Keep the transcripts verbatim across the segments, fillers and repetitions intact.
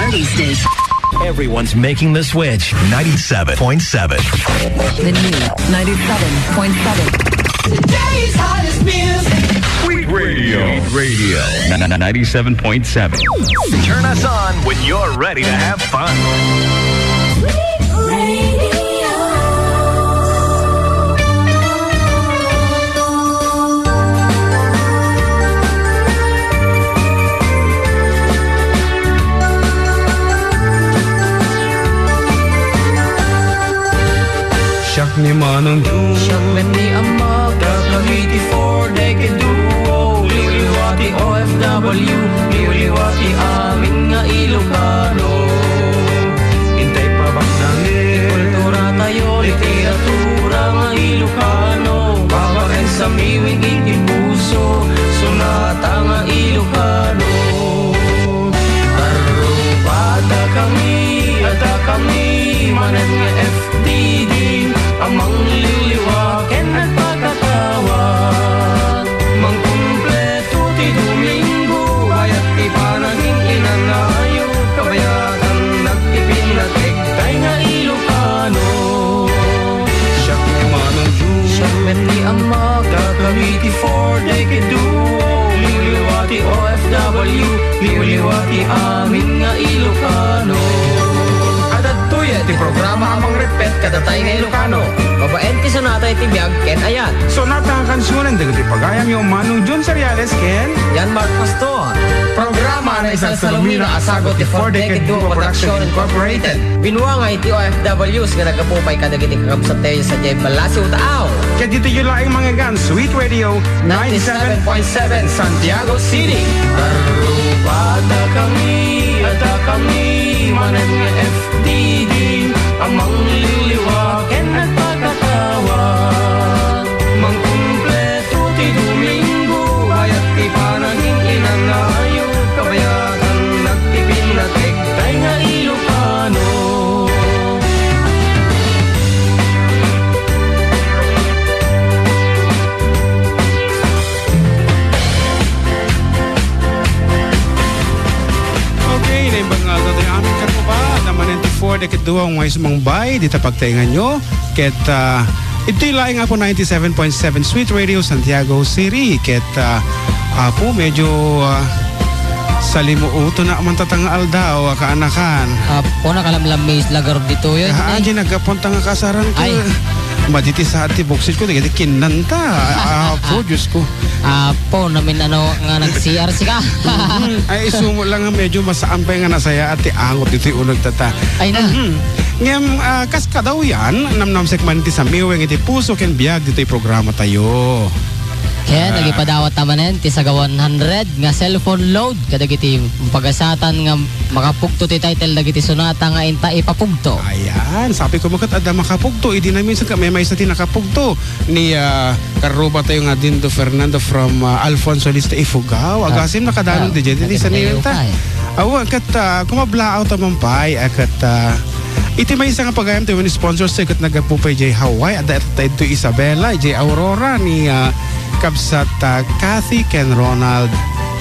These days. Everyone's making the switch. Ninety-seven point seven. The new ninety-seven point seven. Today's hottest music. Sweet Radio. Sweet Radio. Ninety-seven point seven. Turn us on when you're ready to have fun. Sweet Radio. Siak ni Manong Jun. Siak met ni Ammak. Dakami ti Four Decade Duo. Liwliwa ti O F W. Liwliwa ti amin nga Ilocano. Intay pabaknangen ti kultura tayo, literatura nga Ilocano. Babaen sa miwing iti puso, sonata nga Ilocano. Arrupada kami, adda kami manen nga F D D, a mangliwliwa ken nagpakatawag. Mangkumpleto ti Domingo, bayat ti panagin-inanayo, kabayatan nagpipinnategtay nga Ilocano. Siak ni Manong Jun. Siak met ni Ammak. Dakami ti Four Decade Duo. Liwliwa ti O F W. Liwliwa ti amin nga Ilocano. Adda daytoy ti programa a mangrepet kadatay nga Ilocano. Babaen ti sonata iti biag ken ayat. Sonata nga kansionen dagiti pagayamyo, Manong Jun Seriales ken Jan Mark Pastor. Programa a naisagsalumina a sagut ti Four Decade Duo Production Incorporated. Binuangay ti O F Ws nga naggapu pay kadagiti kakabsat tayo sadiay Balasiw, Taaw. Ket ditoy laeng mangeggan, Sweet Radio ninety-seven point seven Santiago City. Arrupada kami, adda kami manen nga F D D, a mangliwliwa ken nagpakatawag. Mangkumpleto ti Domingo, bayat ti panagin-inanayo, kabayatan nagpipinnategtay nga Ilocano. Okay, naimbag nga aldaw tayo amin, katropa. Adda manen ti Four Decade Duo nga isu mangbay, dita pagtaenganyo. Ket, ah, itoy laeng Apo ninety-seven point seven Sweet Radio Santiago City. Ket, ah, Apo, medyo, ah, salimuoton na man tatang aldaw, ah, kaanakan. Apo, nakalamlam mi isla garud ditoy, eh. Ah, di naggapuan ta nga kasaran ko. Ay. Maditi sa ti buksit ko, di kinnanta. Ah, Apo, Diyos ko. Apo, namin ano nga nag-C R sika. Mhm. Ay, isumo lang nga medyo masaan pa nga nasaya at ti angot iti uneg tata. Ay na. Mhm. Ngem, ah, kas kadawyan, namnamsek man ti samiweng iti puso ken biag ditoy programa tayo. Ken, ah, nagipadawat ta manen ti saga one hundred nga cellphone load kadagiti pagasatan nga makapugto ti title dagiti sonata nga inta ipapugto. Ayan, sabi ko, makat adda makapugto, idi na minsan ka, may maysa ti nakapugto ni, ah, Karuba tayo nga Dindo Fernando from, ah, Alfonso Lista, Ifugao. Ah, agasem nakadanon ah, di dyan, di nagkatayo sanay ta. Ka, eh. Awa, ket, ah, kumablaaw ta man pay, ah, ket, ah, iti maysa nga pagayam tayo, ni sponsor sa ket naggapu pay jay Hawaii, adda tayo to Isabela, jay Aurora ni, ah, kabsat, ah, Kathy ken Ronald.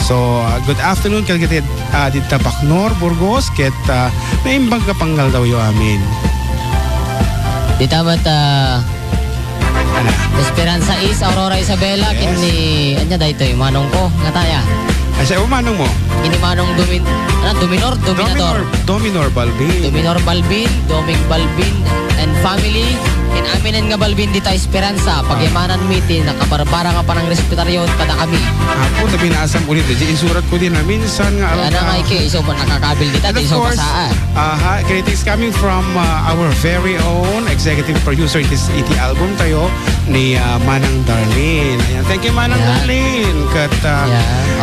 So, ah, good afternoon, ket, ket, ah, dita Bacnor, Burgos, ket, ah, naimbag nga pangaldawyo amin. Dita met, ah, Ana. Esperanza East, Aurora Isabela, yes. Ken ni, ania daytoy, manong ko, nga taya. Ay, sa manong mo? Ini manong Domin-, ano, Dominor, Dominador. Dominor, Dominor Balbin. Dominor Balbin, Doming Balbin, and family. Ken aminen nga Balbin dita Esperanza, ah, pagyamanan mi ti nakabarbara nga panangrespetaryo kada kami. Apo, tabi na asam ulit, di insurat ko din, ah, minsan nga. Ay, ano nga, ike, iso mo nakakabil dita, and di of iso course, basaan. Aha, greetings coming from, uh, our very own executive producer iti, iti album tayo ni, uh, Manang Darlene. Ayan, thank you, Manang Darlene. Ket, uh,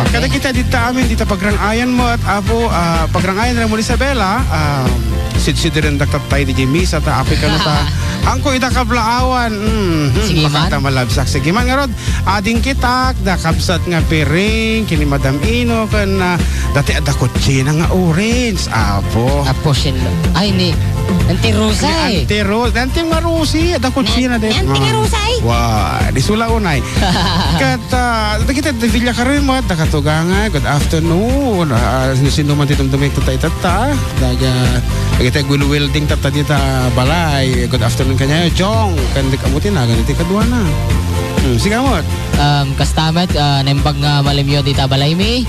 okay. Kada kita dita amin, dita pagrang-ayan mo at apo, uh, pagrang-ayan na mo, Isabela, um, sidsidiren daktat tayo di misa ta, apoy kano ta, Angko ida kablaawan. Mm, hmm, sige man. Pakata malabsak. Sige man, ngarud, ading kitak, da kabsat nga Piring, kini Madam Ino, ken, ah, dati adda kutsina nga orange. Apo. Apo, sinlo. Ay, ni Auntie Rosa, ni eh. Auntie Ro-, ni Auntie nga Rosie, adda kutsina, ni, ni Auntie nga Rosa, eh. Wa, di sula unay. Ket, ah, dagiti Villa Karimot, da katugangay, good afternoon. Ah, sino man ti dumdumik tatta itatta. Daga, dagiti agwilwilding tatta dita balay. Good afternoon kaniayo, Jong. Ken di kamo ti nagan iti kaduana. Hmm, sige, amot. Um, kasta met, ah, naimbag nga malimyo dita balaymi.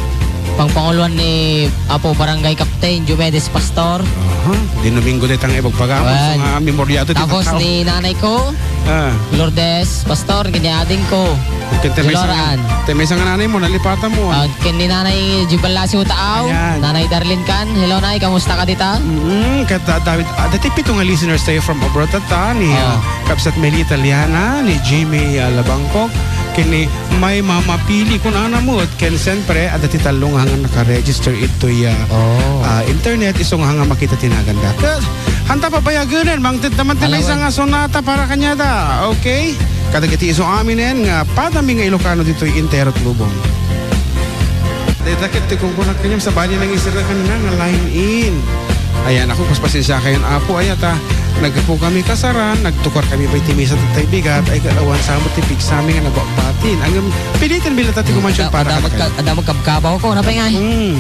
Pangpanguloan ni Apo Barangay Captain Diomedes Pastor. Aha, di Domingo dayta nga ibagbaga. Wen. Nga memorya to, tapos ni nanay ko, ah, Lourdes Pastor, ken ni ading ko, Ken ti maysa nga, Joloran. Ti maysa nga nanay mo, nalipatan mo, ah. Ah, ken ni Nanay Jubal Lasio Taaw, ayan. Nanay Darlene Can. Hello, Nay, kamusta ka dita? Mm, ket, ah, David, ah, dati pito nga listeners tayo from abroad, tatta, ni, ah, oh, Kabsat Melita Liana, ni Jimmy, ah, Labangkok, ken ni May Mama Pili, kunana met, ken siempre, adda ti tallo nga naka-register itoy, ah, oh, ah, internet, isu nga makita ti naganda. Ket, hanta pabayagenen, mangted naman ti maysa nga sonata para kaniada, okay? Kadagiti isu aminen nga padami nga Ilocano ditoy entero't lubong. Dayta ket ti kunkunak kaniam, sabali nangisir ka kanina nga line in. Ayan, ako, paspasensiakayon, Apo, ay, ata, naggapu kami kasaran, nagtukar kami pay ti misa tattay bigat, ay, awan sa met ti pigsami nga nabakbatin. Ngem, pilitan bilang tati kumansyon para adda, kadakayo. Adda magkabkabaw ko, napay nga, eh. Hmm.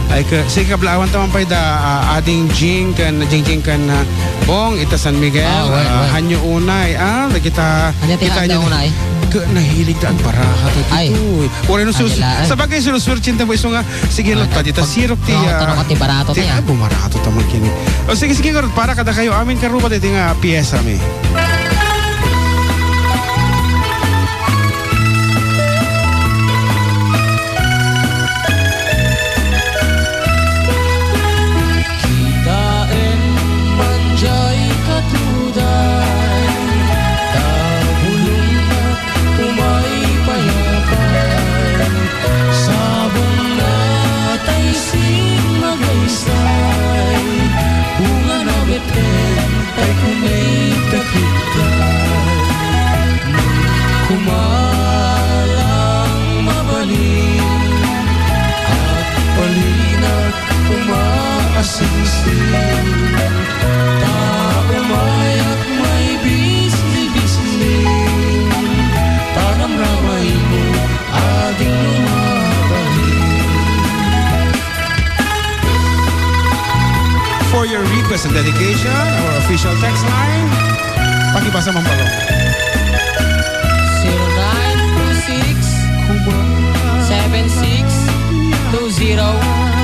Ay, ka, sige, kablaawan ta man pay da, ah, ading Jing ken, Jingjing ken, ah, Bong, ita San Miguel, ah, wen, ah, wen. Hanyo unay, ah, dagita, ania ti kita handa unay? Ka, nahilig da agbaraha to, ay, ditoy. Uray no sus-, ala, ay. Sabagay, sinusuertenta mo isu nga, sige, ay, no, ta dita pag-, sirok ti, no, ah, tano ka ti barato ti, tayo. Ay, bumarato ta man kini. O, sige, sige, ngarud, para kadakayo amin, karuba, dito nga piyesa mi. Kitaem man jay katuday, ta bulongna umay payapay. Sabongna tay simmagaysay, bungana met ken tay kumita-kita. Kumalang mabalin, agpalinak koma a singsing. Ta umayak may bisni-bisni, ta ramramay mo ading lumabalin. For your request and dedication, our official text line, pakibasa man balo. Zero nine two six, seven six two zero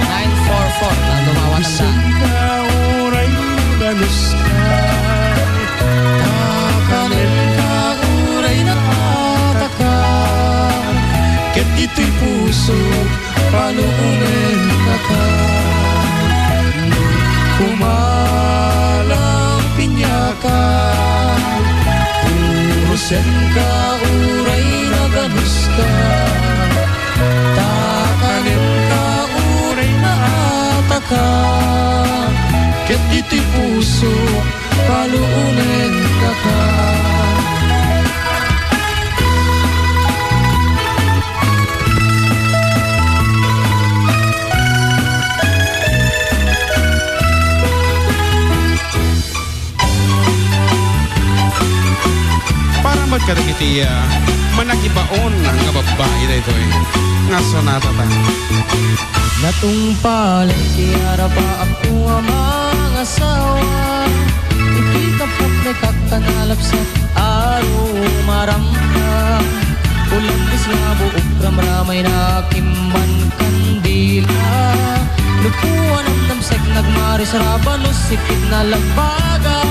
nine four four. Nandumawat ang daan. Uray danuska, takanen ka, uray naataka, ket ditoy puso, paluomen ka ka. Kumalang pinyaka, purusen ka uray naganuska. Takanem ka uray naataka, ket ditoy puso, paluomen ka ka. Para met kadagiti, ah, managibaon nga babbai daytoy nga sonata ta. Natungpal ti arapaak ko a mangasawa, iti tapok ni kakkanalapsat a rumaramka. Ulitis nga buok ramramay na kimman kandila. Lupuan namnamsek nagmaris rabanos sikit na labaga.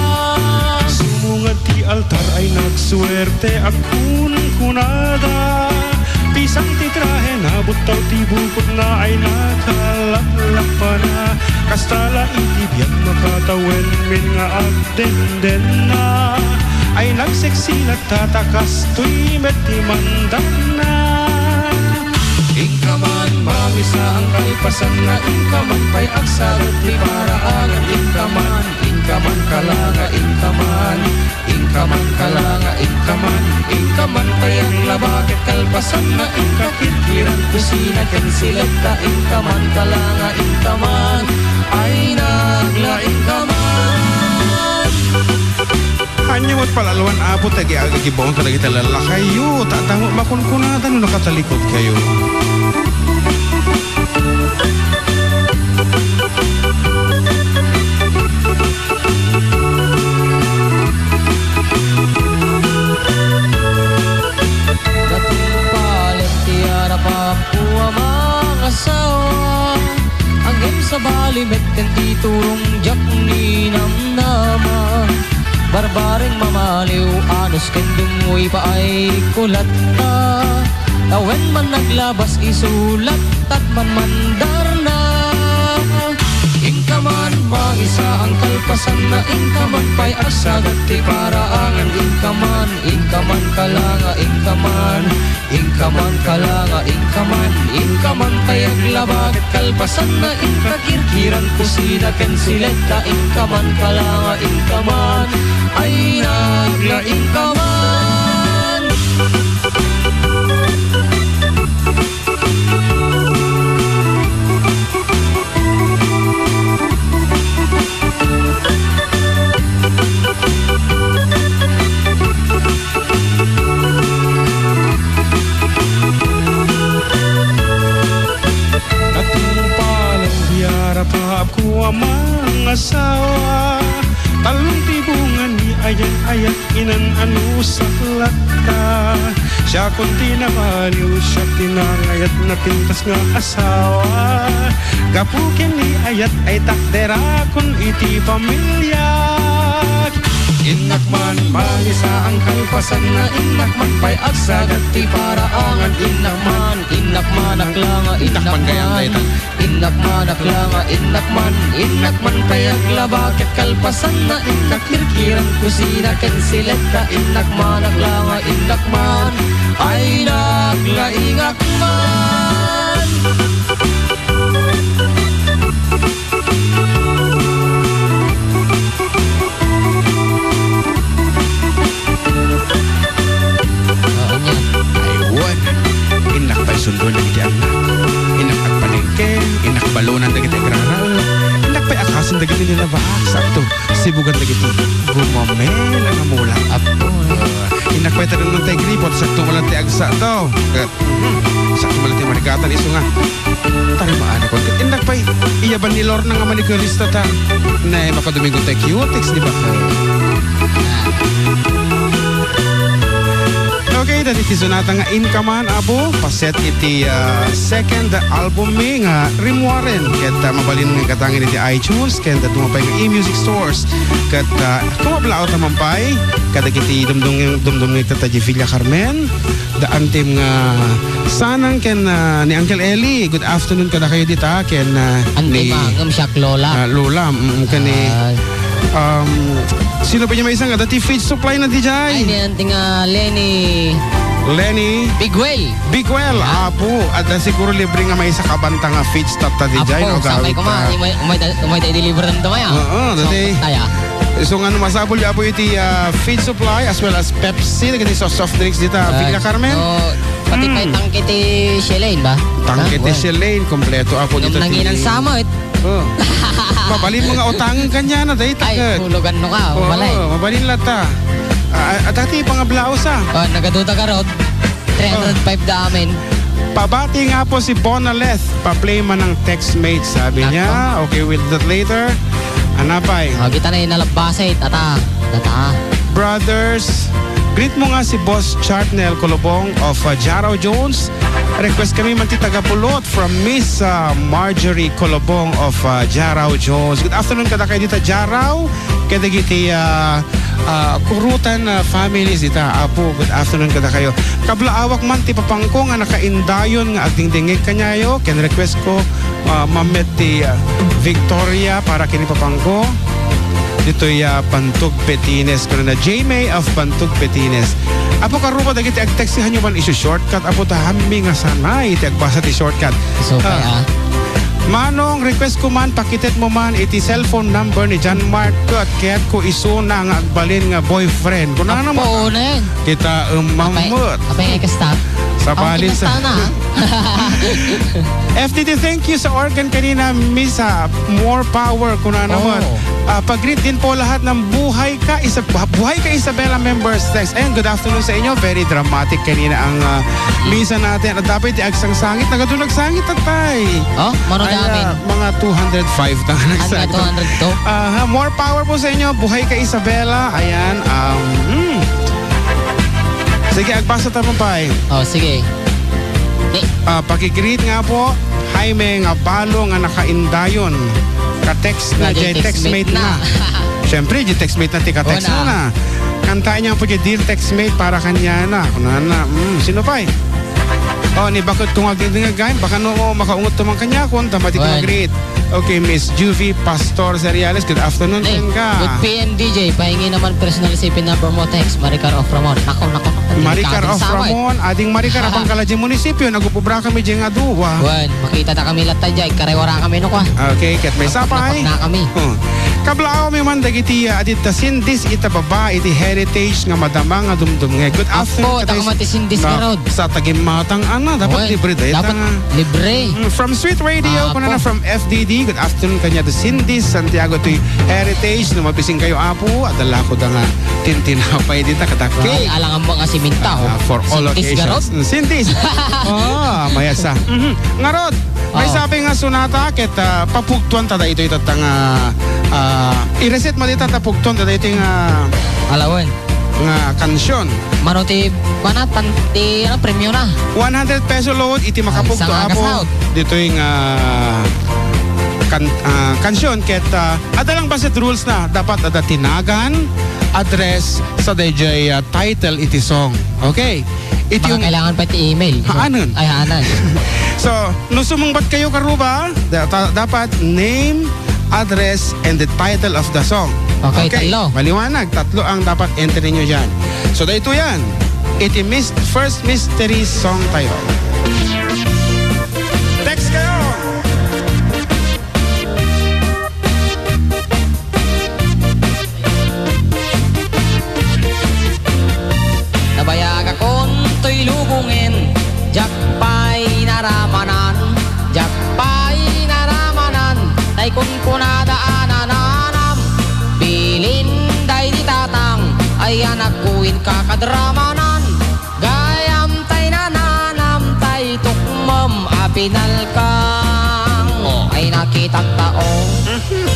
Sumungad ti altar ay nagsuerte a kunkunada. Pisang ti trahe na buttaw ti bukod na ay nakalaklapana. Kasta la iti biag makatawen min nga agdendenna. Ay nagseksi nagtatakas toy met ti mandanna. Inka man Isa ang kalpasan nga inka man pay agsagat ti paraangan, inka man, inka man kalanga, inka man, inka man kalanga, inka man, inka man pay aglaba ket kalpasan nga inka kirkiran kusina ken siletta, inka man kalanga, inka man, ay nagla, inka man. Ania met pay la alwan, Apo, ti agi-, agibaon kadagiti lallakayyo, ta adda met makunkunada no nakatalikod kayo. Natungpalen ti arap-apko a mangasawa. Ngem sabali met ken ti turong diak ninamnama. Barbareng mamaliw, anus ken dengnguypaayko latta. Tawen man naglabas isu latta, man mandarna. Inka man mangisaang kalpasanna, inka man pay agsagat ti paraangan, inka man, inka man kalanga, inka man. Inka man kalanga, inka man, inka man pay aglaba ket kalpasanna, inka kirkiran kusina ken siletta, inka man kalanga, inka man, ay nagla, inka man. Natungpalen ti arap-apko a mangasawa. Talon ti bunga ni ayat-ayat, inan-anusak latta. Siakon ti nabaliw, siak ti nangayat, napintas nga asawa. Gapu ken ni ayat ay takderakon iti pamiliak. Innak man mangisaang kalpasanna, innak man pay agsagat ti paraangan, innak man, innak man aklanga, innak man. Innak man aklanga, innak man, innak man pay aglaba ket kalpasanna, innak kirkiran kusina ken siletta, innak man aklanga, innak man, ay nagla, ingak man. Oo, nya. Ay, wen. Innak pay sundon dagiti annak. Innak agpalengke, innak balonan dagiti agraraw. Innak pay akasen dagiti nilabak. Sakto, sibugan dagiti gumamela nga mulat. Apo. Ah, innak pay taremmen ti gripo, sakto man ti agsato. Ket, mhm, sakto man ti marigatan, isu nga. Tara, maanakon. Ket innak pay, iyaban ni Lorna nga manicurista ta. Nay, makadomingo tay cutex, di ba? Okay, dati ti sonata nga Inka Man, Apo, paset iti, ah, second album mi nga Rimwaren. Ket, ah, mabalin nga gatangin iti iTunes, ken dadduma pay nga e-music stores. Ket, ah, kumablaawta man pay kadagiti dumdum-, dumdumngeg ta di Villa Carmen. Da Antim nga Sanang ken, ah, ni Uncle Eli. Good afternoon kadakayo dita, ken, ah, Antim ni, ah, ngem siak Lola. Ah, Lola, mm, ken ni, ah, um, sino pay diay maysa nga adda ti feed supply na diay? Ay, ni Anting, ah, Lenny. Lenny? Biguel. Biguel, ah, Apo. Adda siguro libre nga maysa ka banta nga feeds tatta diay, Apo, no? Sakbay koma, ah, umay, umay, umay ta i-deliver tanto maya. Oo, dati. Tayo. So, nga no masapul, Apo, iti, ah, feed supply as well as Pepsi, dagiti so-, soft drinks dita, ah, Villa Carmen? No, pati pay tangke ti Shelane ba? Tangke ti Shelane, kompleto, Apo, dita ti nanginan sama, eh. Oh. Mabalin mo nga utangen kaniana, dayta. Ay, hulugan no ka, oo, mabalin. Mabalin latta. Ah, ah, dati pangablaos, ah. Oh, nagaduda ka rod. Three hundred five da amin. Pabati nga po si Bona Leth, pa-play man ang text mate, sabi niya. Okay, we'll do that later. Anapay? Oh, kita na inalabasa, eh, tata. Tata. Brothers, greet mo nga si Boss Chartnel Colobong of, uh, Jaraw Jones. Request kami man ti taga Pulot from Miss, uh, Marjorie Colobong of, uh, Jaraw Jones. Good afternoon kadakayo dita Jaraw. Kadagiti, uh, ah, Kurutan, ah, families dita, Apo, good afternoon kadakayo. Kablaawak man ti papangko nga nakaindayon nga agdingdingngeg kaniayo, ken request ko, ah, mamet ti, ah, Victoria para ken ni papangko. Ditoy, ah, Bantog, Petines. Kunana, J May of Bantog, Petines. Apo, karuba, dagiti ag-text, hanyo man isu-shortcut. Apo, ta hammi nga sanay iti agbasa ti shortcut. Isu pay, Ah. ah. Manong, request ko man, pakitet mo man iti cellphone number ni John Mark, ket kayatko isuna nga agbalin nga boyfriend. Kunana mo, Apo, unen. Kita, um, Apay, mamut. apay, kasta? Sa Ang balin sa kinasta na. F D D, thank you sa organ kanina, Miss, ah, more power, kunana mo. Oh. Ah, pag-greet din po lahat ng Buhay Ka Isab-, Buhay Ka Isabela members. Thanks. And good afternoon sa inyo. Very dramatic kanina ang, ah, misa natin. At dapat di agsangsangit. Nagadu nagsangit, tatay. Oh, mano Ay, gamin? ah, mga two hundred five na Ang nagsangit. two hundred two? Aha, more power po sa inyo. Buhay Ka Isabela. Ayan. Um, hmm. Sige, agbasa ta, Pampay. Oh, sige. Ni- Ah, pakigreet nga po, Jaime nga balo nga nakaindayon. Ka-text na, Nga jay jay textmate textmate na. na. Siyempre, jay textmate na ti ka-text Oo na. na. Kantaen niya po jay Dear Textmate para kanya na. Kunana, mm, sino pa eh? Oh, ni bakit kung agdingdingag, baka no, makaungot to man kanya, kung tama di Wen. mag-greet. Okay, Miss Juvie Pastor Seriales, good afternoon, Hey, Ken ka. good P M D J, pahingi naman personal C P number mo, text, Maricar of Ramon. Nako, nako, nako, Maricar delikado of sa amin. Ramon, ading Maricar, abang kala di munisipyo, nagupubra kami di nga duwa. Wen, makita na kami latta di, karewara kami no kwa. Okay, ket may Ang sapay. paglapag na kami. Hmm. Kablaaw mi man dagiti, ah, adita Sindis ita baba iti heritage nga madama nga dumdumngeg. Good Apo, afternoon, taka Kates. mati Sindis Na, ngarud. sa tagimmatang, ana, dapat Wen, libre dayta dapat nga. libre. Mm, from Sweet Radio, Apo. kunana from F D D, good afternoon kaniada Cindy Santiago ti Heritage. No mabisinkayo, Apo, adda la koda nga tintinapay dita kadakkel. Ay, alangan mo nga siminta, oh. Ah, for all Cindy's occasions. garod? Mm, Cindy's. Oh, mayat sa. Mhm. Ngarud, may Oh. sabi nga sonata ket, ah, papugtuan ta daytoy tatta nga, ah, i-reset mo dita ta pugtuan ta daytoy nga Alawen. nga kansion. Mano ti, kuana, pan-, ti, ano, premio na? One hundred peso load iti Ay, makapugto, sanga Apo. kasaut. Ditoy nga kan-, ah, kansion ket, ah, adda lang bassit rules na. Dapat adda ti nagan, address, sa dayjay, ah, title iti song. Okay? Iti Baka yung kailangan pa ti email. Haanen. Ay, haanen. So, no sumungbat kayo, karuba, da-, ta-, dapat name, address, and the title of the song. Okay, Okay, tatlo. maliwanag. Tatlo ang dapat entry nyo dyan. So, dayto yan. Iti mis-, first mystery song tayo. Text kayo! Nabayagakon toy lubongen, diak pay naramanan, diak pay naramanan, tay kunkunada a nananam. Bilin daydi tatang, ay anakko, inka kad ramanan. Gayam tay nananam, tay tukmem a pinalkang. Oh. Ay nakitak tao. Mhm.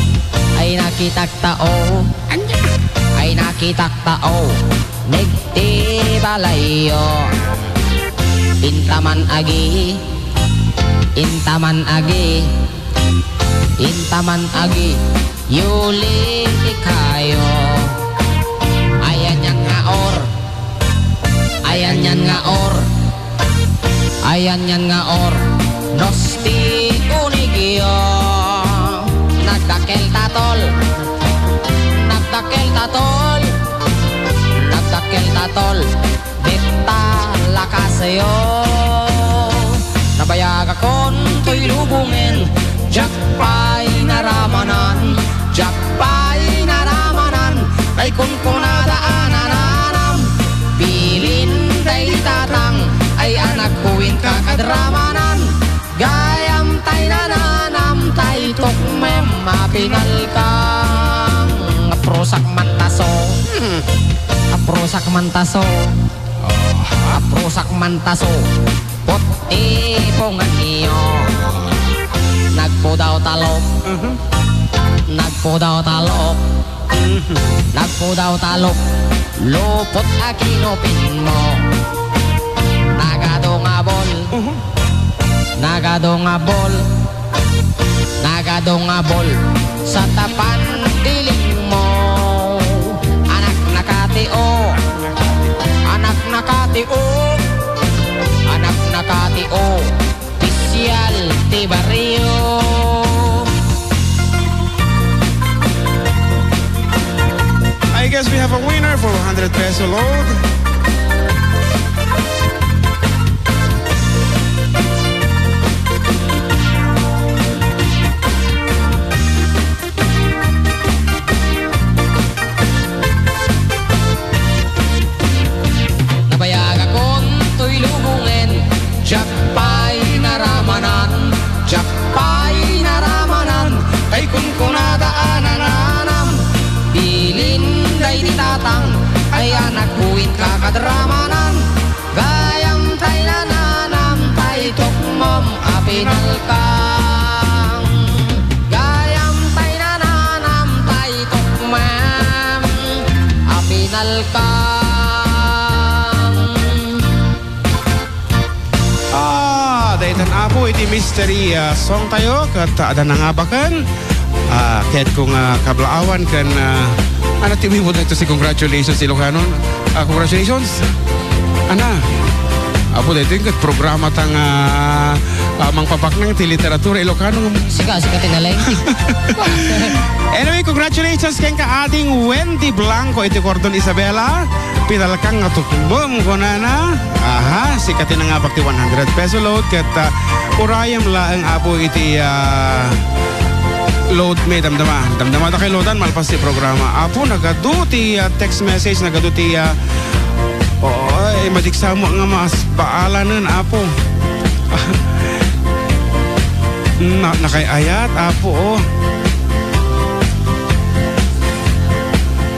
Ay nakitak tao. Anya? Ay nakitak tao. Nagti balayyo. Intaman agi. Intaman agi. Intaman agi. Yuli ikayo. Ayan yan nga or. Ayan yan nga or. Ayan yan nga or. Nosti unigyo. Nagdakkel tatol. Nagdakkel tatol. Nagdakkel tatol. Detta lakasyo. Nabayagakon toy lubongen, diak pay naramanan, diak pay naramanan, tay kunkunada a nananam. Bilin daydi tatang, ay anakko, inka kad ramanan. Gayam tay nananam, tay tukmem a pinalkang. Aprusak mantaso. Hmm. Aprusak mantaso. Oh. Aprusak mantaso. Puti punganyo. Nagpudaw talok. Mhm. Nagpudaw talok. Mhm. Nagpudaw talok. Lupot a kinupin mo. Nagadu nga bol. Mhm. Nagadu nga bol. Nagadu nga bol. Sa tapan diling mo. Anak nakatio. Anak nakatio. Anak nakatio. Opisyal ti barrio. Hundred peso load. Nabayagakon toy lubongen, diak pay naramanan, diak pay naramanan, tay kunkunada a nananam. Bilin daydi tatang, ay anakko, inka kadramanan. Gayam tay nananam, tay tukmam a pinalkang. Gayam tay nananam, tay tukmam a pinalkang. Ah, daytan, Apo, iti mystery, ah, song tayo, ket adda nangabaken. Ah, ket kung, ah, kablaawan ken, ah, ano ti umibot na ito si congratulations, Ilocano? Ah, congratulations. Ana, Apo, daytoy ket programa ta nga, ah, mangpapaknang ti literatura Ilocano. Sika, sika ti naleng. Anyway, congratulations kenka, Ading Wendy Blanco iti Cordon, Isabela. Pinalkang nga tukmam, kunana. Aha, sika ti nangabak ti one hundred peso load ket, ah, urayem laeng, Apo, iti, ah, load mi, damdama. Damdama ta kay loadan malpas ti programa. Apo, nagadu ti, ah, text message, nagadu ti, ah, oo, ay, madiksamo nga mas baalanen, Apo. Na, nakay-ayat, Apo, oh.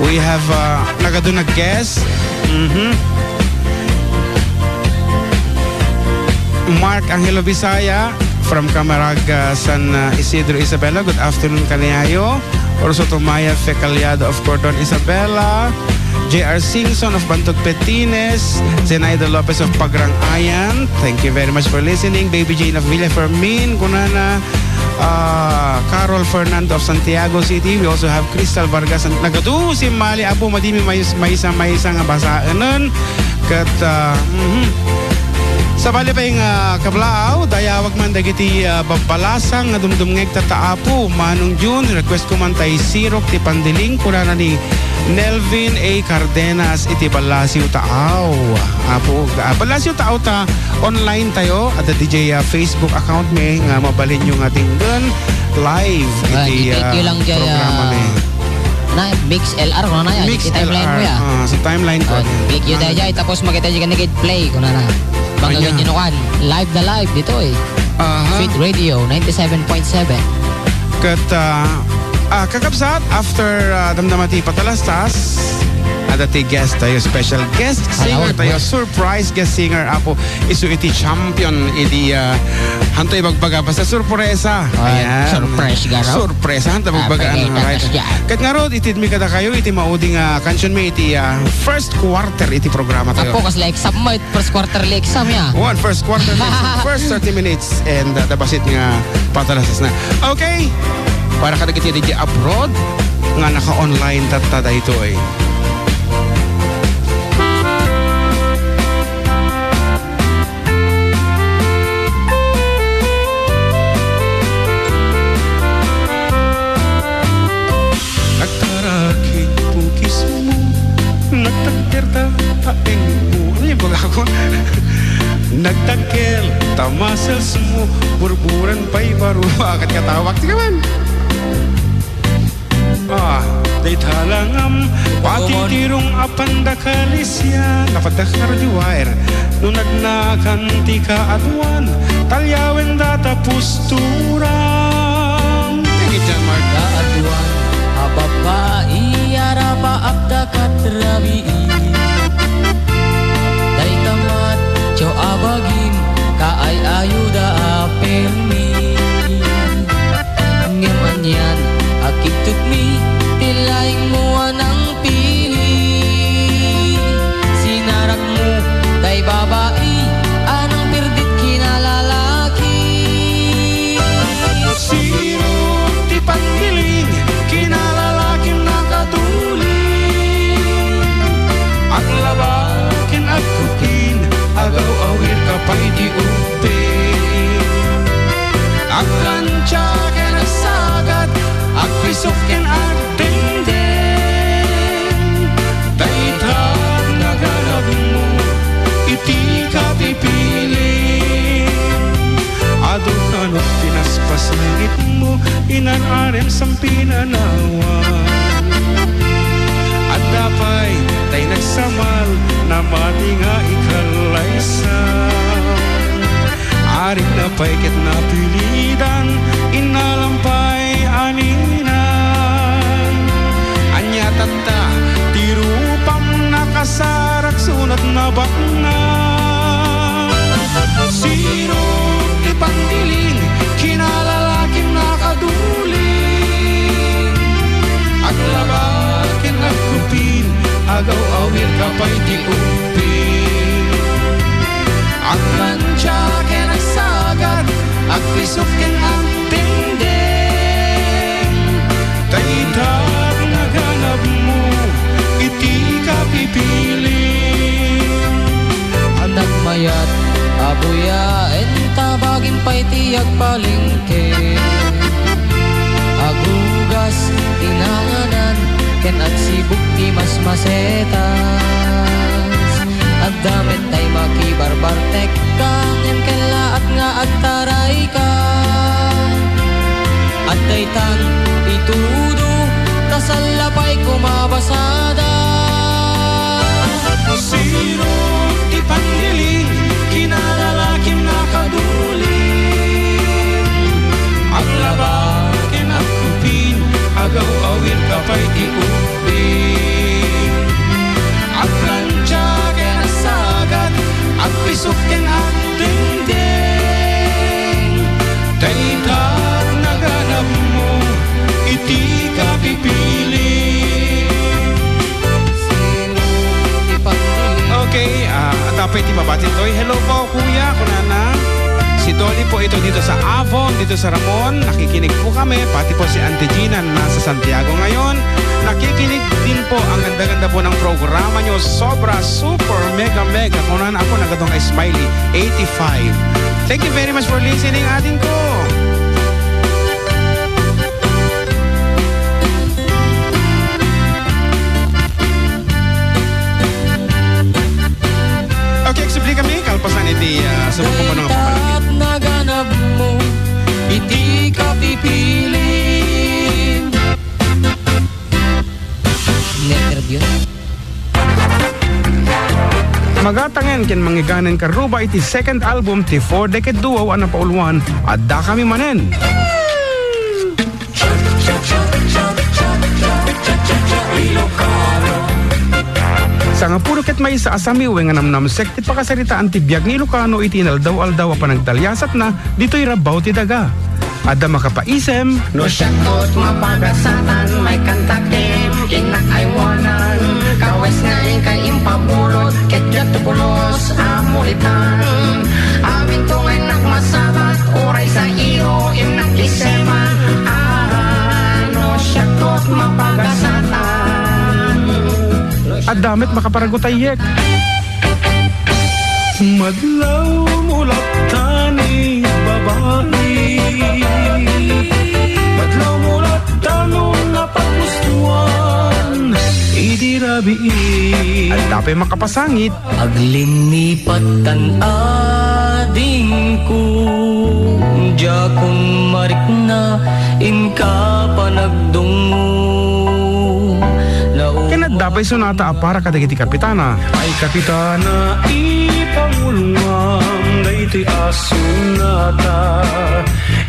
We have, uh, nagadu nga guest. Mhm. Mark Angelo Bisaya from Camarag, uh, San, uh, Isidro, Isabela. Good afternoon kaniayo. Also to Maya Fecaliado of Cordon, Isabela. J R Singson of Bantog, Petines. Zenaida Lopez of Pagrang Ayan. Thank you very much for listening. Baby Jane of Villa Fermin, kunana. Ah, Carol Fernando of Santiago City. We also have Crystal Vargas. Nagadu, simmali, Apo, madimi mais-, maysa-maysa nga basaenen. Ket, ah, mhm. Sabali pay nga kablaaw, dayawag man dagiti, ah, babbalasang nga dumdumngeg ta, Apo. Manong June, request ko man tay Sirok ti Pandiling, kunana ni Nelvin A Cardenas iti Ballasiw Taaw. Apo, ah, Ballasiw Taaw ta online tayo, adda D J, ah, Facebook account mi nga mabalinyo nga denggen live. Ah, iti, i-click ah, nyo lang dyan, programa ah, mi. Na, Mix L R, kunana yan. Mix L R, iti timeline mo yan. Ah, sa timeline ko. Ah, click nyo tayo dyan, tapos makita nyo kanigit play, kunana. Manggaganyo kan. Live na live dito eh. Aha. Sweet Radio, ninety-seven point seven. Ket, ah, ah, kakabsat, after, ah, damdama ti patalastas, adda ti guest tayo, special guest singer tayo, surprise guest singer, Apo, isu iti champion, idi, ah, hanto ibagbaga, basta sorpresa. Ay, ayan. Surprise, garo. Sorpresa, hanto ibagbaga, ano, right? Ket ngarud, itedmi kadakayo iti maudi nga kansion mi iti, ah, first quarter iti programa tayo. Apo, kasla exam mo, first quarterly exam ya. One, first quarterly exam, first thirty minutes. And, uh, the basit nga patalastas na. Okay. Para kadagiti DJ abroad nga naka-online tatta daytoy. Nagtaraking pukismo, nagtagkerta taengmo. Ano yung baga ko? Nagtagkel ta muscles mo, burburan pay baro. Bakit ka tawag? Sige man. Ah, dayta langam, pati tirong apan dakalisyan. Napadakar di wire. No nagnakan ti kaaduan, talyawen data pusturan. Thank you, John Mark. Kaaduan a babbai, arapa apdakat rabii. Dayta matcho a bagim, kaay-ayoda a permi. Ngem anian a kibtutmi ti laingmo a nangpili. Sinarakmo tay babai a nangpirdit kinalalaki. Sirok ti pandiling, kinalalakim nakatuli. Aglaba ken agkupin, agaw-awir ka pay ti ubbing. Agkantia ken agsagat, agpisok ken agdeng. Ngem sampinanawan, adda pay tay nagsamal, namati nga ikallaysa. Arik na pay ket napilidan, innalam pay a ninay. Ania tatta ti rupam, nakasarak sunat nabaknang? Sino ti pandiling, kinalalakim nakaduling? Aglaba ken agkupin, agaw-awir ka pay ti ubbing. Agplancha ken agsagad, agpisok ken agdengdeng. Dayta ti naganabmo iti kapipili. Adda mayat a buya, inta bagim pay ti agpalengke. Agugas ti nanganan ken agsibuk ti masmasetas. Adda met tay makibarbartek, ngem kellaat nga agtarayka. Adda itan itudo, ta salla pay kumabasada. Sino ti pandiling, kinalalakim nakaduling? Aglaba ken agkupin, agaw-awir ka pay ti ubbing. Agplancha ken agsagad, agpisok ken agdengdeng. Dayta ti naganabmo iti kapipili. Okay, ah, adda pay ti mabati toy. Hello po, kuya, kunana. Si Dolly po ito dito sa Avon, dito sa Ramon. Nakikinig po kami, pati po si Auntie Gina na nasa Santiago ngayon. Nakikinig din po, ang ganda-ganda po ng programa nyo. Sobra, super, mega, mega. Kunana ako, nagadong smiley, eighty-five. Thank you very much for listening, ading ko. Okay, eksplika mi, kalpasan iti, ah, sa mga pampanungan. Dayta ti naganabmo iti kapipilin. Neterbio. Magatangen ken mangiganen, Karuba, iti second album ti Four Decade Duo a napauluan, Addakami Manen. Sangapulo ket maysa a samiwe nga namnamsek ti pakasaritaan ti biag ni Ilocano iti inaldaw-aldaw a panagdaliasatna ditoy rabaw ti daga. Adda makapaisem. No siak ket mapagasatan, maikanta ken innak aywanan, kawes nga inkay impabulod, ket diak ti pulos a mulitan. Amin to nga innak masabat, uray sa iyo innak iseman. Ah, no siak ket mapagasatan. Adda met makaparagutayek. Madlaw mo latta ni babai. Madlaw mo latta no napapustuan idi rabii. Adda pay makapasangit. Aglinipattan adingko, diakon marikna inka panagdungngo. Ken adda pay sonata a para kadagiti kapitana. Ay kapitana, ipangulngam daytoy a sonata.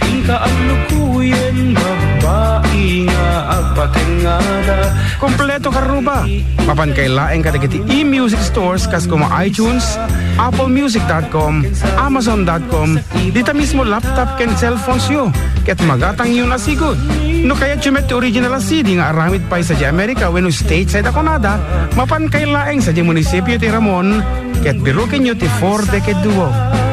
Inka allukuyen, babbai nga agpatengngada. Kompleto, Karuba. Mapan kay laeng kadagiti e-music stores kas kuma iTunes, Apple Music dot com, Amazon dot com, dita mismo laptop ken cellphones yo, ket magatangyon a sigud. No kayatyo met ti original a C D nga aramid pay sadiay America wenno stateside a kunada, mapan kay laeng sadiay munisipio ti Ramon, ket birukenyo ti Four Decade Duo.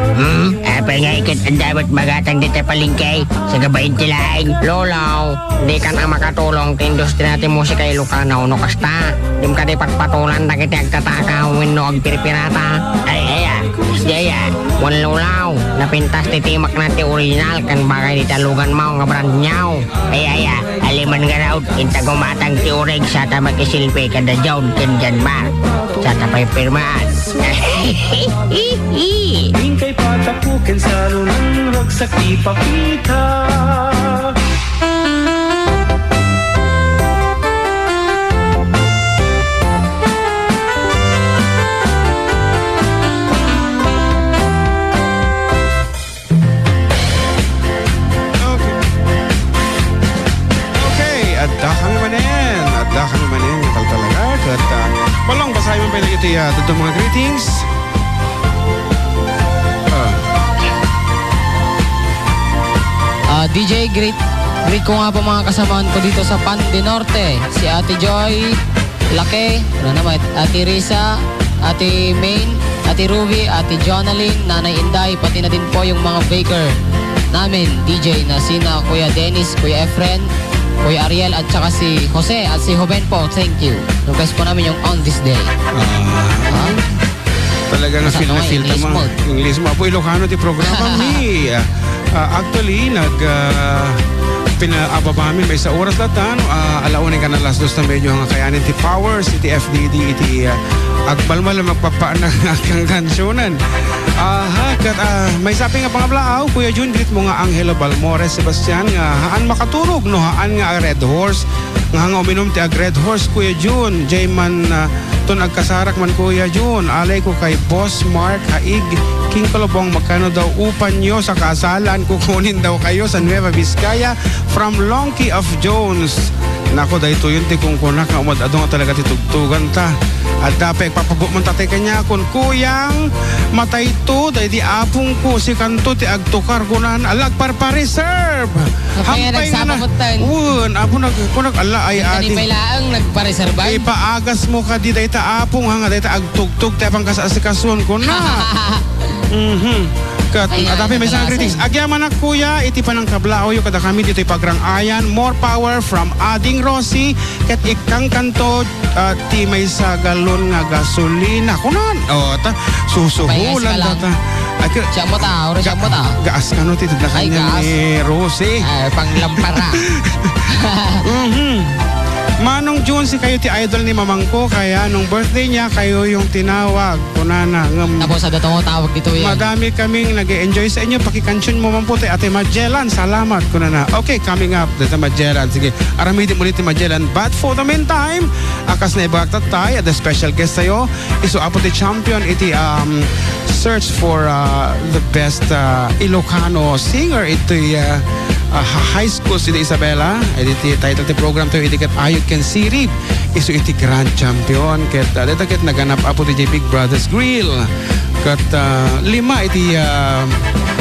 Hmm? Apay nga iket adda met magatang dita palengke? Sagabain ti laeng. Lolo, dikan a makatulong ti industria ti musika Ilocano no kasta. Dim kadi patpatulan dagiti agtataka wenno agpirpirata. Ay, aya, diaya, wen Lolo, napintas ti timakna ti original ken bagay dita luganmo nga brand new. Ay, aya, aliman nga raut, inta gumatang ti urig sa ta makiselfie kada John ken John Mark. Sa ta pay pirmaan. Inkay patapuken sa lunan ragsak ipakita. Adda kami manen, adda kami manen nga taltalaga, ket, ah, Balong, basaem man pay dagiti, ah, dadduma nga greetings. Ah. Ah, D J, greet, greet ko nga po mga kasamahan ko dito sa Pan de Norte, si Ate Joy Lake, ano naman, Ate Risa, Ate Main, Ate Ruby, Ate Jonalyn, Nanay Inday, pati na din po yung mga baker namin, D J, na sina Kuya Dennis, Kuya Efren, Kuya Ariel, at saka si Jose at si Joven po. Thank you. Request po namin yung On This Day. Ah. Ah. Talagang feel na feel ta, English mo. English mo. Apo, Ilocano ti programa mi. Ah, actually, nag, ah, pinaababa mi maysa oras latta, no? Ah, ala una ken alas dos na medyo nga kayanin ti powers iti F D D iti, ah, agbalmal a mapapaan nga kankansionan. Aha, ket, ah, maysa pay nga pangablaaw, Kuya Jun, greet mo nga Angelo Balmores Sebastian nga haan makaturog no haan nga Red Horse. Nga nga uminum ti ag Red Horse, Kuya Jun. Jay man, ah, ton agkasarak man, Kuya Jun. Alay ko kay Boss Mark Haig, King Kolobong, magkano daw upan yo sa kasalan? Kukunin daw kayo sa Nueva Vizcaya from Longki of Jones. Nako, daytoyen ti kunkunak nga umad-adu nga talaga ti tugtugan ta. Adda pay agpapabuot man tatay kaniakon, Kuyang, matayto, daydi apongko, sikanto ti agtukar, kunan, ala, agparpareserve. Apay nga nagsapa nga na, metten. Wen, apo nag-, kunak, ala, ay, adi. Pay laeng nagpareserban? Ipaagas mo kadi dayta apong, ha, nga dayta agtugtog, ti apang kas-asikasuon ko na. Mhm. Ket, ay, adda pay maysa nga greetings. Agyamanak, kuya, iti panangkablaawyo kadakami ditoy Pagrang-ayan. More power from Ading Rosie. Ket ikkankanto, ah, ti maysa galon nga gasolina. Kunan, oh, ta, susuhulan ta. Ay, ke-, siya mo ta, ora siya mo ta. Gaas kano ti tedna kanya ni Rosie. Ay, panglampara. Mhm. Manong Jun, si kayo ti idol ni mamangko, kaya nung birthday niya, kayo yung tinawag. Kunana, ngem, tapos adda tawag ditoy. Madami kaming nag-e-enjoy sa inyo. Pakikansion mo man po ti Ate Magellan. Salamat, kunana. Okay, coming up, dita Magellan. Sige, aramidem ulit ti Magellan. But for the meantime, a, kas naibagak tattay, adda special guest tayo. Isu apo ti champion iti, um, search for, uh, the best, uh, Ilocano singer iti, uh, uh, high school sidi Isabela. Iti title ti program tayo, iti ket Ayod ken Sirib. Isu iti grand champion. Ket, ah, dayta ket naganap apo ti Big Brothers Grill. Ket, ah, lima iti, ah,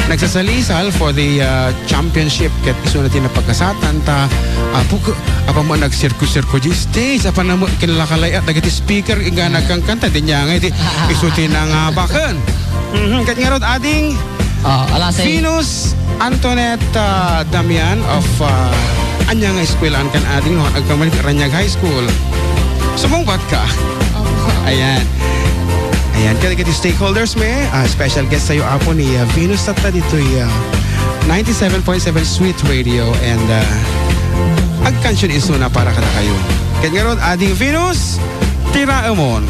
nagsasalisal for the, ah, championship. Ket isuna ti napagkasatan ta, apo, ke-, apo mo nagsirko-sirko di stage. Apo na mo kinalakalay-at dagiti speaker, inga nagkankanta, di niya nga iti isu ti nangabaken. Mhm. Ket ngarud, ading, oh, alasay. Venus Antoinette, ah, Damian of, ah, ania nga eskwelaen kan ading no agkamali Raniag High School. Sumungbat ka. Opo. Ayan. Ayan, kadagiti stakeholders mi, ah, special guest tayo apo ni, ah, Venus tatta ditoy, ah, ninety-seven point seven Sweet Radio and, ah, agkansion isuna para kadakayo. Ket ngarud, ading Venus, tiraemon.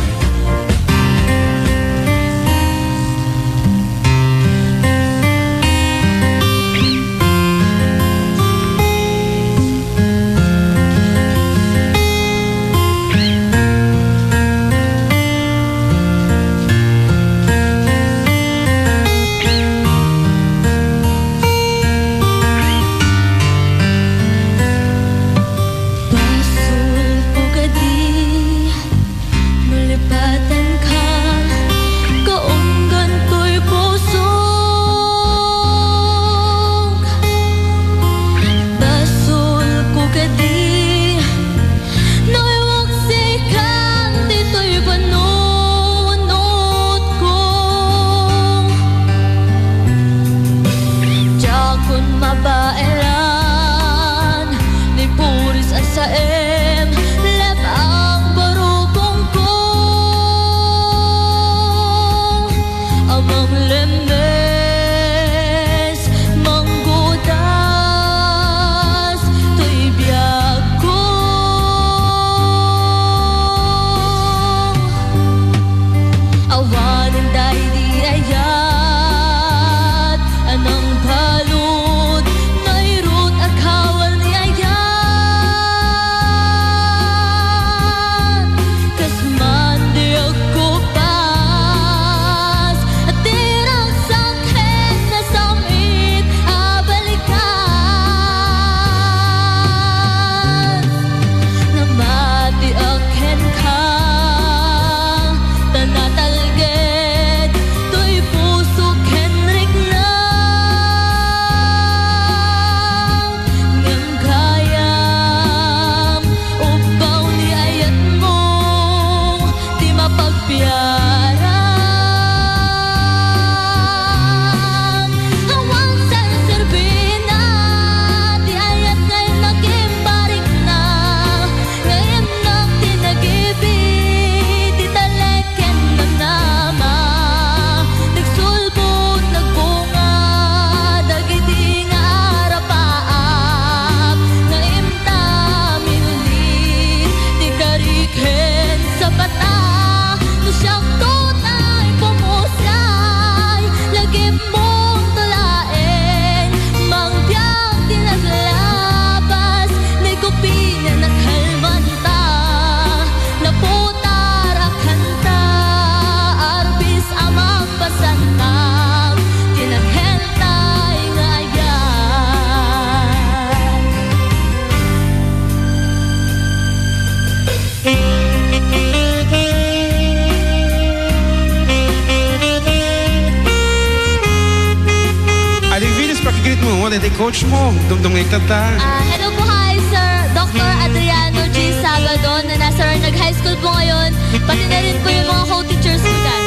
Iti coach mo, dumdum nga iktatta. Ah, hello po, hi, Sir Doctor Adriano G Sabado, na nasa Ranac High School po ngayon, pati na rin po yung mga co-teachers ko dyan.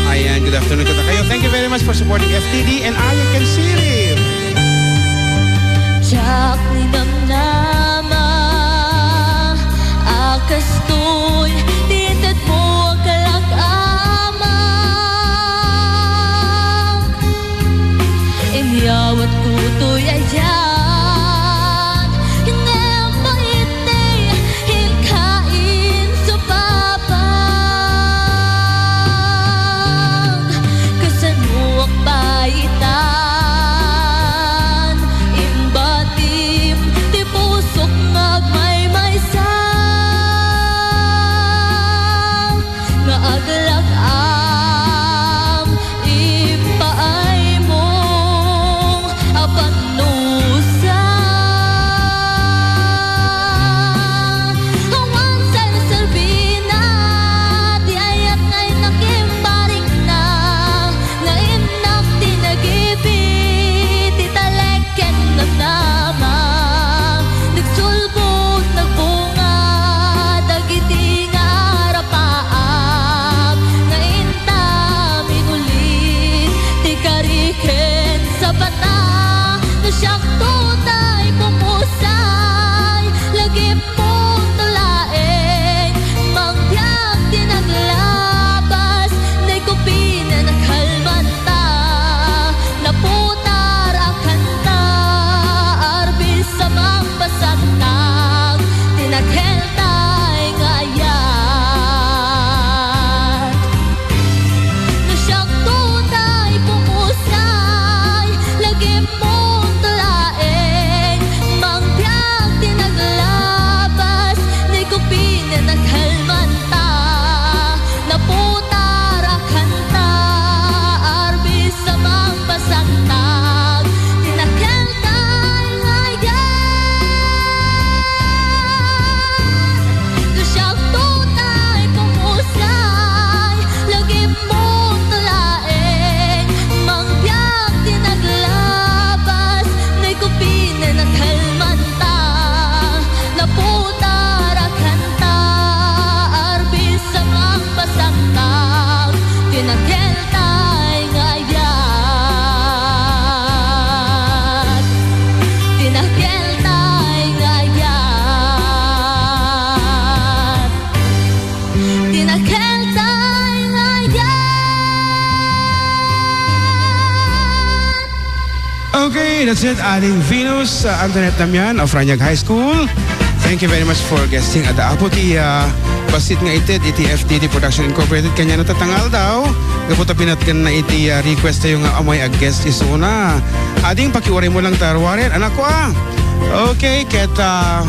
Ayan, good afternoon kada kayo. Thank you very much for supporting F T D and Ayo Ken Sirip. Diak ninamnama a kastoy ti intedmo a kalak-amak. Inyawatko toy ayan, ngem maitdi, inka insupapag. Kasanoak pay itan, imbatim ti pusok nga agmaymaysa. Nga aglak-am ipaaymo a pannusa. Awan serserbina ti ayat nga innak imbarikna, nga innak ti nagipi ti talek ken namnama. Nagsulbod, nagbunga dagiti nga arapaap, nga inta minuli ti kari ken sapata. No siak toy ti pumusay, lagipmo laeng mangbiag ti naglabas, naikupin a nakalmanta. Naputar a kanta, arbis a mangpasagtag, ti nakeltay nga ayat. No siak toy ti pumusay, lagipmo laeng mangbiag ti naglabas, naikupin a nakalmanta. Naputar a kanta, arbis a mangpasagtag, ti nakeltay nga ayat. No siak toy ti pumusay, lagipmo laeng mangbiag ti naglabas, naikupin a nakalmanta. Naputar a kanta, arbis a mangpasagtag, ti nakeltay nga ayat. Ti nakeltay nga ayat. Ti nakeltay nga ayat. Okay, that's it. Ading Venus, uh, Antoinette Damian of Ranac High School. Thank you very much for guesting. Adda apo ti, uh, bassit nga ited iti F D D Production Incorporated. Kaniana tatta nga aldaw, gapu ta pinatganna iti, uh, request tayo nga amay a guest isuna. Ading, pakiuray mo lang ta ruaren. Anak ko, ah. Okay, ket, ah,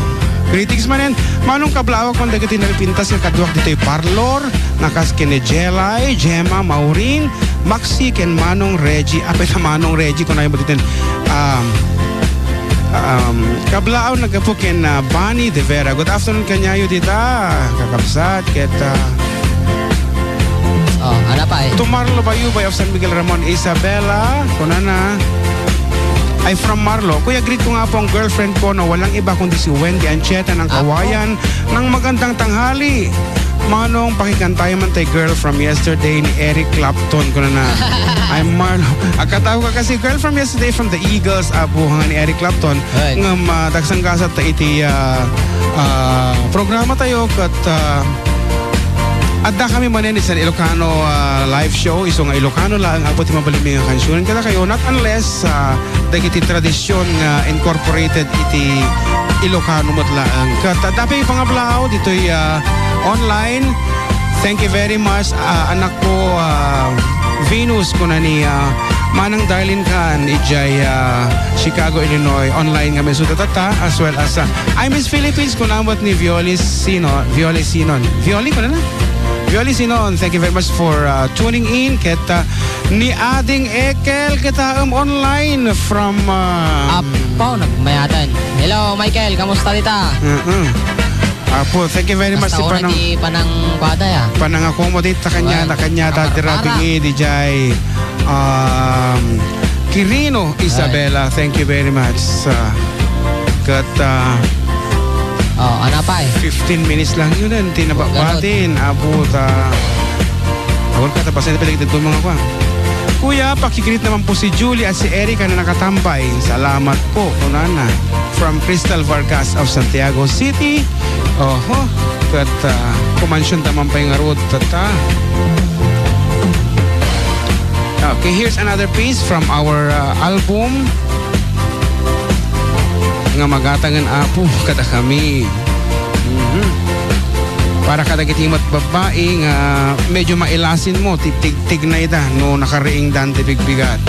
greetings manen. Manong, kablaawak man dagiti nalipintas nga kaduak ditoy parlor, nga kas ken ni Jelay, Gemma, Maureen, Maxi, ken Manong Reggie. Apay ta Manong Reggie, kunayo mo ditoy, um, um, kablaaw naggapu ken, ah, Bonnie De Vera. Good afternoon kaniayo dita, kakabsat, ket, ah, Oh, ano pa eh? To Marlo Bayubay of San Miguel Ramon, Isabela, kunana, "Ay, from Marlo. Kuya, greet ko nga po ang girlfriend ko na walang iba kundi si Wendy Ancheta ng Apo. Kawayan ng Magandang Tanghali. Manong, pakikantayan man tay Girl from Yesterday ni Eric Clapton," kunana. Ay, Marlo. Agkatao ka kasi Girl from Yesterday from the Eagles, apo, nga ni Eric Clapton. Right. Nga madagsangasat ta iti, ah, ah, programa tayo ket, ah, adda kami manen iti Ilocano, ah, live show, isu nga Ilocano laeng, apo, ti mabalinmi nga kansionen kadakayo, not unless, ah, dagiti tradisyon nga incorporated iti Ilocano met laeng. Ket adda pay pangablaaw ditoy, ah, online. Thank you very much, ah, anak ko, ah, Venus, kuna ni, ah, Manang Darlene Khan, idiay, ah, Chicago, Illinois. Online nga maisu tatta, as well as, ah, I Miss Philippines, kuna met ni Violi Sino-, Violi Sinon. Violi, kuna na? Violi Sinon, thank you very much for, uh, tuning in. Ket, uh, ni Ading Ekel kitaem online from, uh, Apo, nagmayatan. Hello, Michael, kamusta dita? Mm-mm. Apo, thank you very much. Basta ti una panang-, ti panang-, kuada, ya. Panang-accommodate ta kanya, well, na kanya, ta kaparpara. Dirabing, eh, di jay, um, Quirino, Isabela, thank you very much. Ah, ket, ah, Oh, ano pa eh? fifteen minutes lang yun, eh, ti nababatin. Apo, ta, awal ka, tapos na pinagdagdag mga kwa. Kuya, pakigreet naman po si Julie at si Erica na nakatambay. Salamat po, kunana. From Crystal Vargas of Santiago City. Oho, ket, ah, kumansyon ta man pay ngarud, tata. Okay, here's another piece from our, ah, album nga Magatangen Apo kadakami. Mhm. Para kadagiti met babbai nga medyo mailasin mo, ti tigtignayda no nakariingdan ti bigbigat.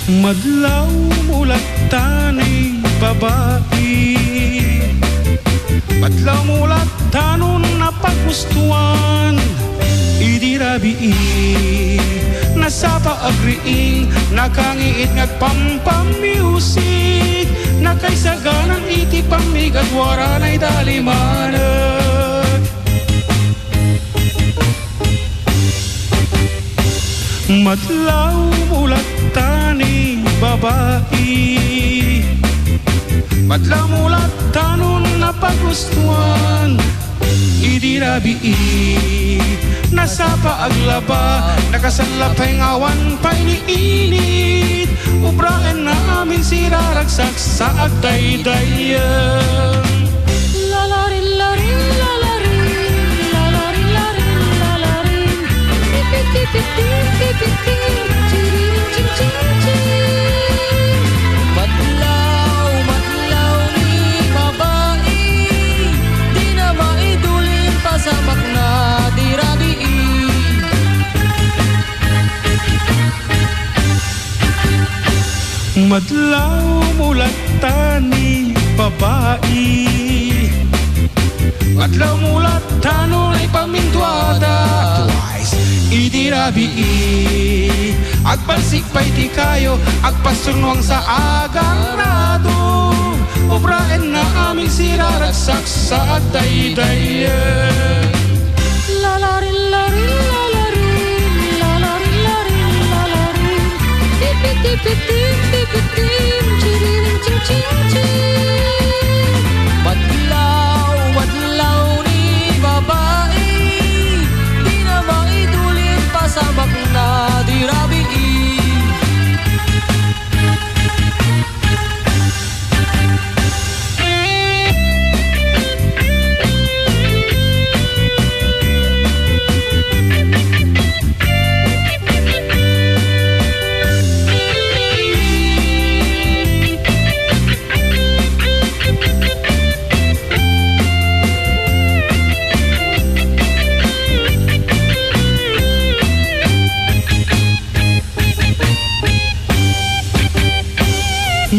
Madlaw mo latta ni babai. Madlaw mo latta no napagustuan. Idi rabii, nasapa agriing, nakangiit nga agpampamusik, nakaisaganan iti pammigaduaranay dalimanek. Madlaw mo latta ni babai. Madlaw mo latta no napagustuan. Idi rabii, nasapa aglaba, nakasallapay nga awan pay ni init. Ubraenna amin siraragsak sa agdaydayan. Lalarin, larin, lalarin, lalarin, larin, lalarin. Pipipipitim, pipitim, tiririm, chim, chim, chim. Madlaw, madlaw ni babai, dina maidulin pasamakna di rabii. Madlaw mo latta ni babai. Madlaw mo latta no naipamintuada. Twice. Idi rabii, agbalsik pay ti kayo, agpasurnuang sa agarado. Ubraenna amin siraragsak sa agdaydayan. Lalarin, larin, lalarin, lalarin, larin, lalarin. Tipit, tipit, tim, tipit, tim, chiririn, chim, chim, chim. Madlaw, madlaw ni babai, dina maidulin pasamakna di rabii.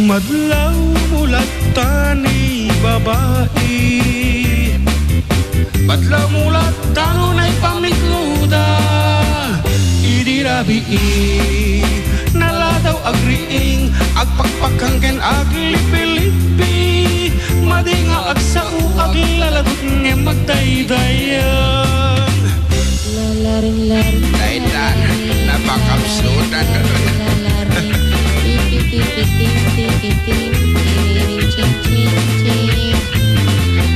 Madlaw mo latta ni babai. Madlaw mo latta no naipamiknoda. Idi rabii, naladaw agriing, agpakpakang ken aglipilipi. Madi nga agsao, aglaladot ngem agdaydayan. Lalarin-larin. Dayta, napakabsutan. Lalarin. Pipi-pipi-tim-pipi-tim, tiririn, chim-chim-chim.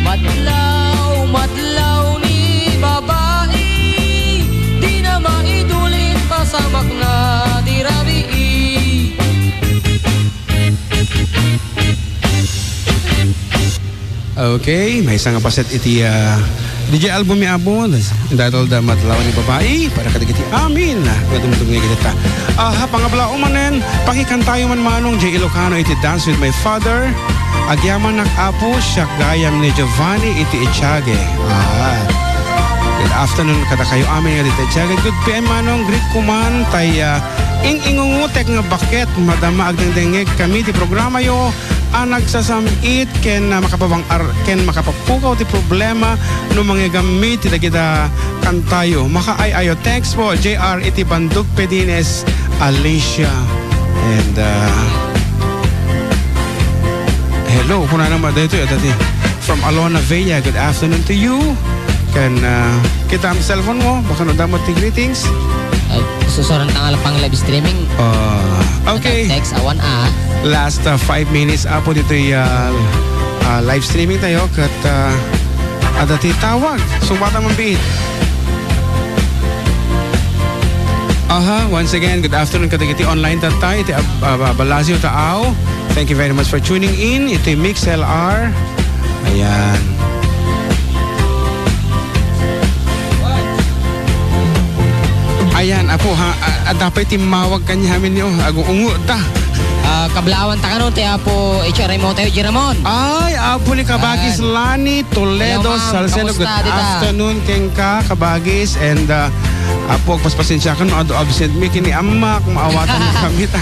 Madlaw, madlaw ni babai, dina maidulin pasamakna di rabii. Okay, maysa nga paset iti, ah, D J album mi, Apo, entitled, ah, Madlaw ni Babai, para kadagiti amin nga dumdumngeg ita. Ah, pangabalaw manen, pakikantayo man manong J Ilocano iti Dance with My Father. Agyamanak, Apo, siak gayam ni Giovanni iti Echage. Ah. Good afternoon kadakayo amin nga dita Echage. Good P M manong, greet ko man tay, ah, ing-ingungutek nga baket, madama agdengdengngeg kami ti programayo a nagsasam-it ken, ah, makapabang-, ar-, ken makapapukaw ti problema no mangigammi ti dagita kantayo. Makaay-ayo. Thanks po, J R, iti Bandug Pedines, Alicia. And, ah, Hello, kunana met daytoy, adda ti from Alona Villa, good afternoon to you. Ken, ah, kita am cellphone mo, baka no damot ti greetings. Ay, susuran ta nga pang live streaming. Ah, okay. Text awan a. Last, ah, five minutes, apo ditoy, ah, ah, live streaming tayo, ket, ah, adda ti tawag. Sumata man biit. Aha, once again, good afternoon kadagiti online tatta, iti ab-, ab-, Abalasio Taaw. Thank you very much for tuning in. Iti Mix L R. Ayan. Ayan, apo, ha, a-, adda pay timmawag kaniamin yo, agu-, ungo ta. Ah, kablaawan ta kano ti Apo H R M O tayo, Jiramon. Ay, apo ni Kabagis Ayan. Lani Toledo Hello, ma'am. Salcedo. Kamusta, Good dita? Afternoon kenka, Kabagis, and, uh, apo, agpaspasensya ka no adu absent mi kini ammak, maawatan mi kami ta.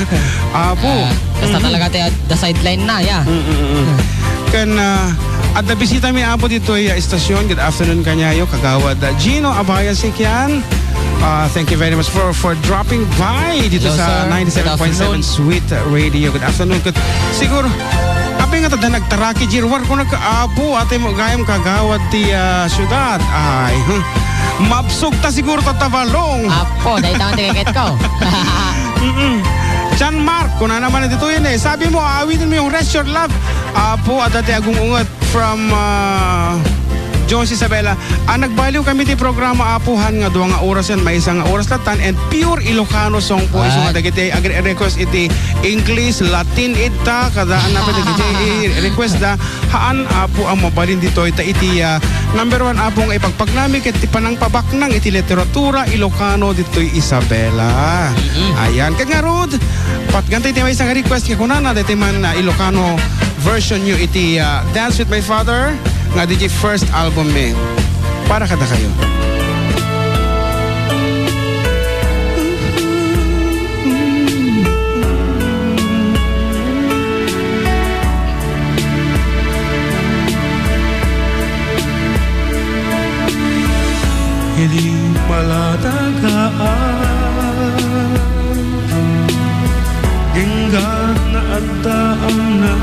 Apo. Ah, basta Mm. talaga ti, ah, the sideline na, ya. Mm, mm, mm. Ken, ah, adda bisita mi, apo, ditoy, ah, istasyon. Good afternoon kaniayo, Kagawad, ah, Gino Abaya Sikian. Ah, thank you very much for, for dropping by dito Hello, sa sir. Ninety-seven point seven Good afternoon. Sweet Radio. Good afternoon. Ket siguro, apay nga ta adda nagtaraki, Jirwar, kung nagkaapo, atay mo gayam kagawad ti, ah, syudad. Ay, hmm. Mabsog ta siguro ta tabalong. Apo, dahil tama ti keket ko. Mm-mm. John Mark, kuna naman dito yun eh. Sabi mo, aawitin mo yung Rest Your Love. Apo, adda ti agung-unget. From, ah, Jones Isabela, ah, nagbaliw kami ti programa, Apo, han nga dua nga oras yan, maysa nga oras latan, and pure Ilocano song po, isu nga Ay. dagiti agre-, request iti English, Latin, ita, kada, ano pa dagiti i-, request da, haan, Apo, ang mabalin ditoy, ta iti, ah, number one, Apo, nga ipagpagnami, ket ti panangpabaknang iti literatura Ilocano ditoy Isabela. Mm-mm. Ayan, ket ngarud, patgan tayo ti maysa nga request, nga kunana, daytoy man, ah, Ilocano version nyo iti, ah, Dance with My Father, nga di first album mi. Para kadakayo. Idi palatagaan, denggan nga adda amna.